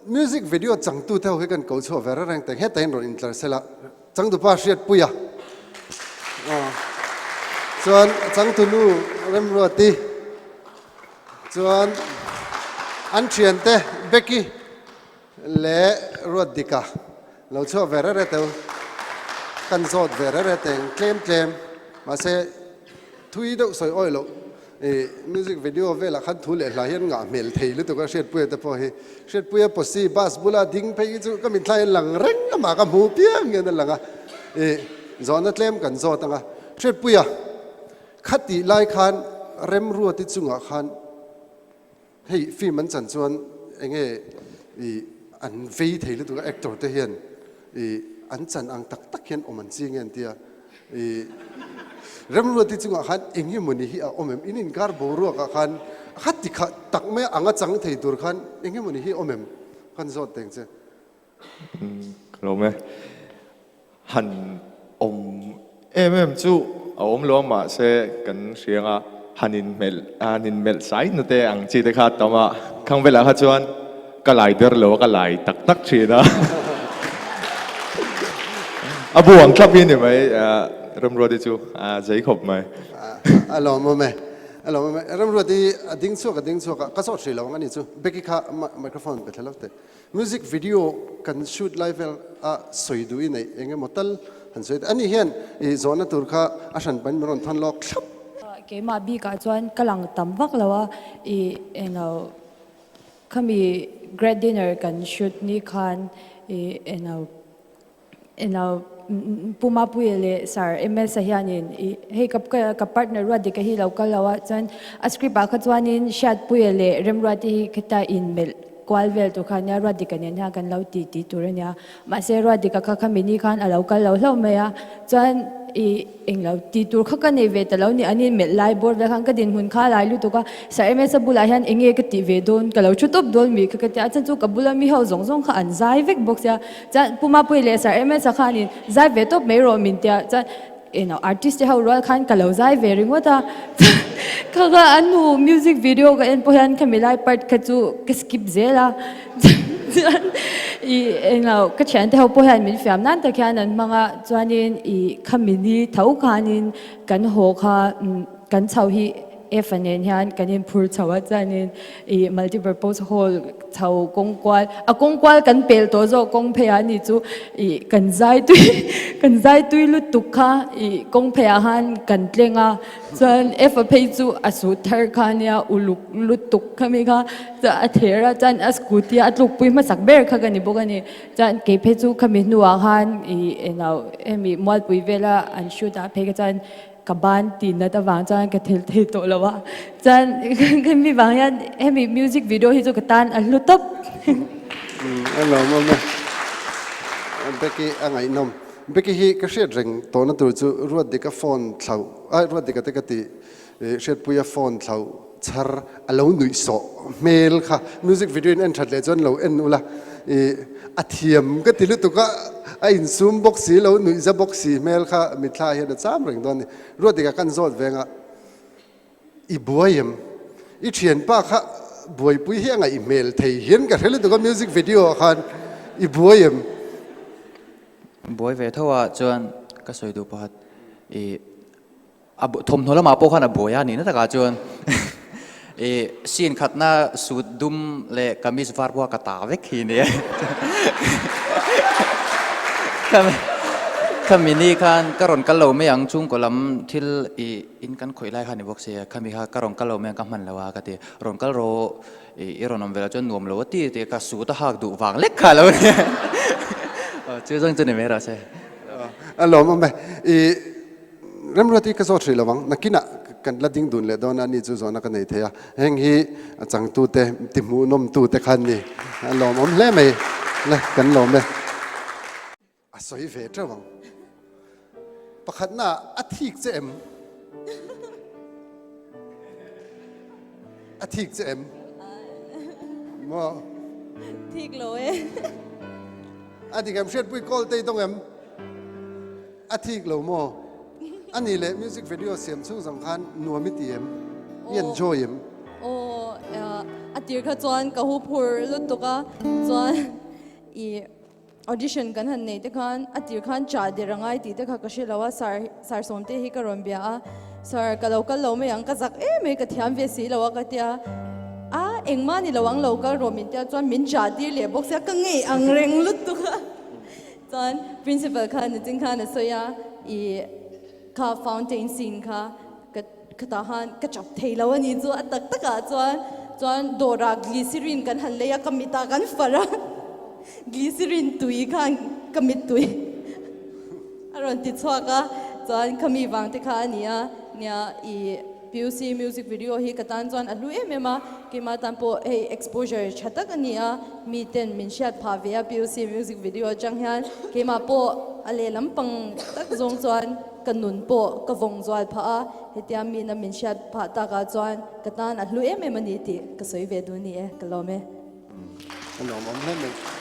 music video changtu te ho hi kan ko chhuah ve reng reng hetah hian rawn intlar sela changtupa Hriatpuia chuan changtunu Remruati chuan an thiante Becky leh Ruatdika lo chhuah ve reng reng teu kan zawt ve reng reng teng tlem tlem mahse thui deuh sawi awi loh ih music video velah khan thu leh hla hian ngah hmel thei lutuk a Hriatpuia te pawh hi Hriatpuia posi bus bula ding phei hi chu ka mitthla hian lang reng amah ka hmu piang hian a lang a ih zawhna tlem kan zawt ang a Hriatpuia khatih lai khan Remruati chungah khan Hei film an chan chuan enge i an vei thei lutuk a actor te hian i an chan ang tak tak hian awm an chi nge an tia i Remruati chungah khan eng emawni hi a awm em in inkar boruak ah khan kha ti kha tak mai a anga chang thei tur khan eng emawni hi a awm em kan zawt teng che. Ka lawm e. Han awm em em chu a awm lo a mahse kan hria anga han inhmelh han inmelh sai na te ang chi te kha a tam a, khang velah kha chuan ka lai der lo a ka lai tak tak thin a a bu ang thlap hi a ni mai Remruati chu a zei khawp mai. A lawmawm e, a lawmawm e. Remruati a ding chhuak a ding chhuak a, ka zawt hrih lo ang a ni chu. Becky kha microphone pe thla lo teh. Music video kan shoot lai vel a sawi duh i neih eng emaw tal han sawi teh. Ani hian i zawhna tur kha a hran pahin min rawn thawn lawk thlap. Keimah bikah chuan ka lang tam vak lo a, i englo khami grad dinner kan shoot ni khan i englo Eno Pu Mapuia leh Sir MS a hianin i hei ka ka partner Ruatdika hi lo kal lo a chuan a script ah kha chuanin Hriatpuia leh Remruati hi khita inmelh kual vel tur kha ania Ruatdika nen hian kan lo ti ti tur ania mahse Ruatdika kha khami ni khan a lo kal lo hlauh mai a chuan i Englo ti tur kha ka nei ve ta lo ni, an inmelh lai bawr vel khan ka dinhmun kha a lai lutuk a, Sir MS a bulah hian enge ka tih ve dawn, ka lo thu tawp dawn mi kha ka ti a, chuan chu ka bula mi ho zawng zawng kha an zai vek bawk sia, chuan Pu Mapuii leh Sir MS a khanin zai ve tawp mai rawh min tia, chuan englo artist te ho rual khan ka lo zai ve ringawt a, chuan kha kha an hnu music video ka en pawh hian khami lai part kha chu ka skip zel a. Chuan i englo ka thiante ho pawh hian min fiam nan tak hian an hmang a, chuanin i khami ni tho khanin kan haw kha kan chho hi F-a nen hian kan inphur chho a, chuanin i multipurpose hall chho kawng kual a kawng kual kan pel tawh zawk kawng phei ah ni chu i kan zai tui kan zai tui lutuk kha i kawng phei ah khan kan tleng a. Chuan F-a phei chu a suit thar kha ania uluk lutuk khami kha chuan a ther a chuan a scooty a tlukpui hmasak ber kha ka ni bawk a ni. Chuan kei phei chu khami hnuah khan ih englo hemi mualpui vela an shoot ah phei kha chuan ka ban tih nat avang chuan ka thel thei tawh lo a chuan khami vang hian hemi music video hi chu ka tan a hlu tawp. A lawmawm e. Becky a ngaihnawm. Becky hi ka hriat reng tawhna tur chu Ruatdika phone thlauh ai Ruatdika te ka tih Hriatpuia phone thlauh chhar a lo nuih sawh hmel kha music video in en that leh chuan lo en ula ih a thiam ka ti lutuk a a insum bawk si lo nuih za bawk si hmel kha mitthla hian a cham reng dawn a ni Ruatdika kan zawt veng a i buai em i thianpa kha buaipui hi a ngaih hmel thei hian ka hre lutuk a music video ah khan i buai em. Buai ve tho a chuan ka sawi duh pakhat i a thawmhnaw lamah pawh khan a buai a nihna takah chuan i scene khatna suit dum leh kamis var pawh ka ta vek hi nia khami ni khan ka rawn kal lo mai ang chhungkaw lam thil i in kan khawih lai kha ni bawk sia khami kha ka rawn kal lo mai ang ka hman lo a ka ti rawn kal rawh I rawn awm ve lo chuan nuam lo a ti tih ka suit a hak duh vang lek kha lo nia. Chu zawng chu ni mai rawh se. A lawm awm e. I Remruat hi ka zawt hrih lo ang. Nakinah kan la ding dun leh dawn a, ni chu zawhna ka nei thei a. Heng hi a changtute, tihmuhnawmtute kha an ni. A lawmawm hle mai. Le, kan lawm e. A sawi ve teuh ang. Pakhatna a thik che em? A thik che em? Maw? Thik lo e. A dik em? Hriatpui call te i dawng em? A thik lo maw? Ani leh music video siam chhung zawng khan nuam i ti em? I enjoy em? Aw, A tir kha chuan ka hu phur lutuk a, chuan i audition kan han nei te khan a tir khan chah der a ngai tih te kha ka hre lo a, sir sir Sawmte hi ka rawn bia a, sir ka lo kal lo mai ang ka zak em mai ka thiam ve si lo a ka tia, a engmah ni lo ang lo kal rawh min tia chuan min chah tir leh bawk sia ka ngei ang reng lutuk a, chuan principal khan nichin khan a sawi a i kha fountain scene kha ka Khatah khan ka chap thei lo a ni chu a tak takah chuan chuan dawrah glycerine kan han lei a ka mitah kan far a glycerine tui khan ka mittui a rawn ti chhuak a chuan khami vang te kha a ni a nia i PUC music video hi ka tan chuan a hlu em em a keimah tan pawh hei exposure tha tak a ni a mi ten min hriat phah ve a PUC music video atang hian keimah pawh a lehlam pang tak zawng chuan Ka nun pawh ka vawng zual phah a, hetia mina min hriat phah takah chuan ka tan a hlu em em a ni tih ka sawi ve duh ni e, ka lawm e. Ka lawmawm hle mai.